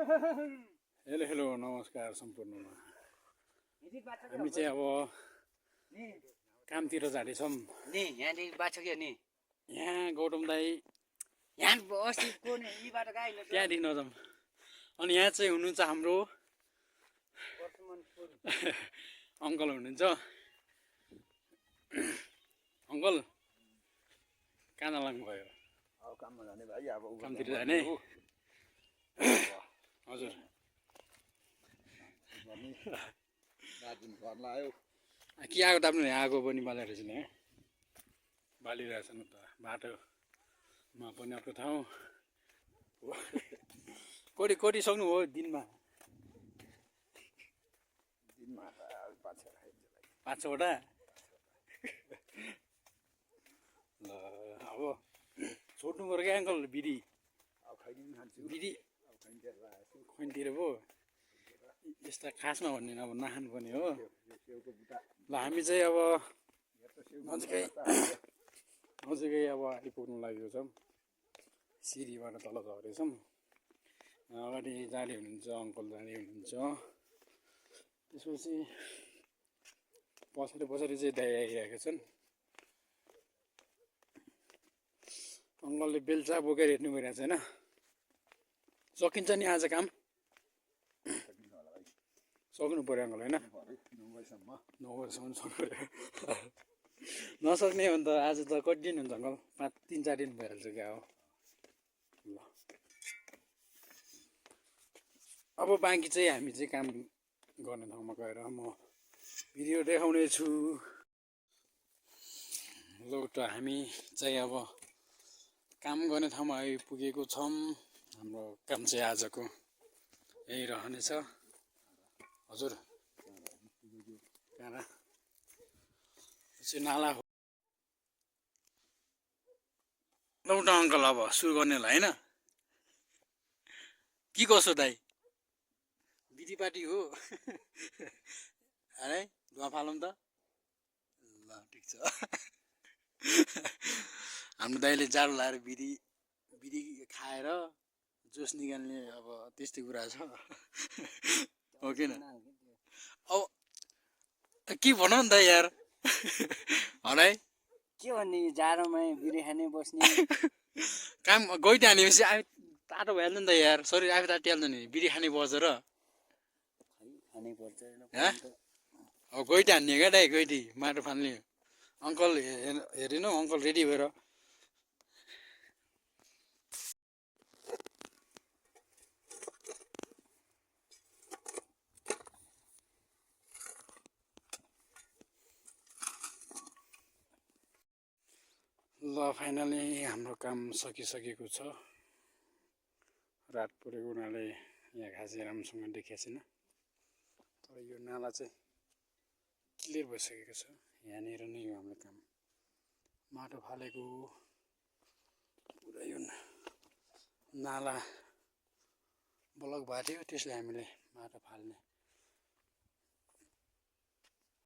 Hello hello नमस्कार सम्पूर्णमा। हामी चाहिँ अब कामतिर जाँदैछौँ नि यहाँदेखि बाटो के नि यहाँ गौतम दाई यहाँ अस्तिको नि यी बाटो कहाँ हिँड्छ त्यहाँदेखि नजाउँ। अनि यहाँ चाहिँ हुनुहुन्छ हाम्रो अङ्कल हुनुहुन्छ। अङ्कल कहाँ जानु भयो? अब काममा जाने भाइ, अब कामतिर जाने? हजुर दार्जिलिङ घरमा आयो के आगो ताप्नु? आगो पनि बालिरहेछ नि, बालिरहेछ नि त। बाटोमा पनि अर्को ठाउँ कोटी सक्नु हो दिनमा पाँच छवटा। ल अब छोड्नु पऱ्यो क्या अङ्कल बिडी? अब खैनी खान्छु, बिडी अब खैनीतिर आएछु। खोइतिर पो यस्ता खासमा भन्ने अब नखानु पर्ने हो। सेउको बुट्टा ल हामी चाहिँ अब नजिकै नजिकै अब आइपुग्नु लागेको छौँ। सिँढीबाट तल झरेछौँ। अगाडि जाने हुनुहुन्छ अङ्कल, जाने हुनुहुन्छ। त्यसपछि पछाडि चाहिँ दाइ आइरहेका छन्। अङ्कलले बेल्चा बोकेर हेर्नु गइरहेको छैन। सकिन्छ नि आज काम? सक्नु पऱ्यो अङ्कल, होइन? 9 बजीसम्म सक्नु पऱ्यो। नसक्ने हो भने त आज त कति दिन हुन्छ अङ्कल? 3-4 दिन भइहाल्छ क्या हो। ल अब बाँकी चाहिँ हामी चाहिँ काम गर्ने ठाउँमा गएर म भिडियो देखाउने छु। ल त हामी चाहिँ अब काम गर्ने ठाउँमा आइपुगेको छौँ। हाम्रो काम चाहिँ आजको यही रहनेछ। हजुर कहाँ चाहिँ नाला हो। लौटा अङ्कल अब सुरु गर्नेलाई, होइन? के कसो दाइ? बिटीपाटी हो है? धुवा फालौँ त। ल ठिक छ। हाम्रो दाइले जाडो लाएर बिडी खाएर जोस निकाल्ने अब त्यस्तै कुरा छ। हो किन? अब के भनौँ नि त यार। है के भन्ने जाडोमा बिडी खाने बस्ने काम गइटी हानेपछि आफै तातो भइहाल्छ नि त यार। शरीर आफै तातिहाल्छ नि बिडी खाने बस्छ र। खानै पर्छ। अब गइटी हान्ने क्या दाइ? गइटी माटो फाल्ने। अङ्कल हेरेन हौ, अङ्कल रेडी भएर। ल फाइनली हाम्रो काम सकिसकेको छ। रात परेको हुनाले यहाँ खासै राम्रोसँग देखिएको छैन, तर यो नाला चाहिँ क्लियर भइसकेको छ। यहाँनिर नै हो हाम्रो काम। माटो फालेको पुरा यो नाला ब्लक भएको थियो, त्यसले हामीले माटो फाल्ने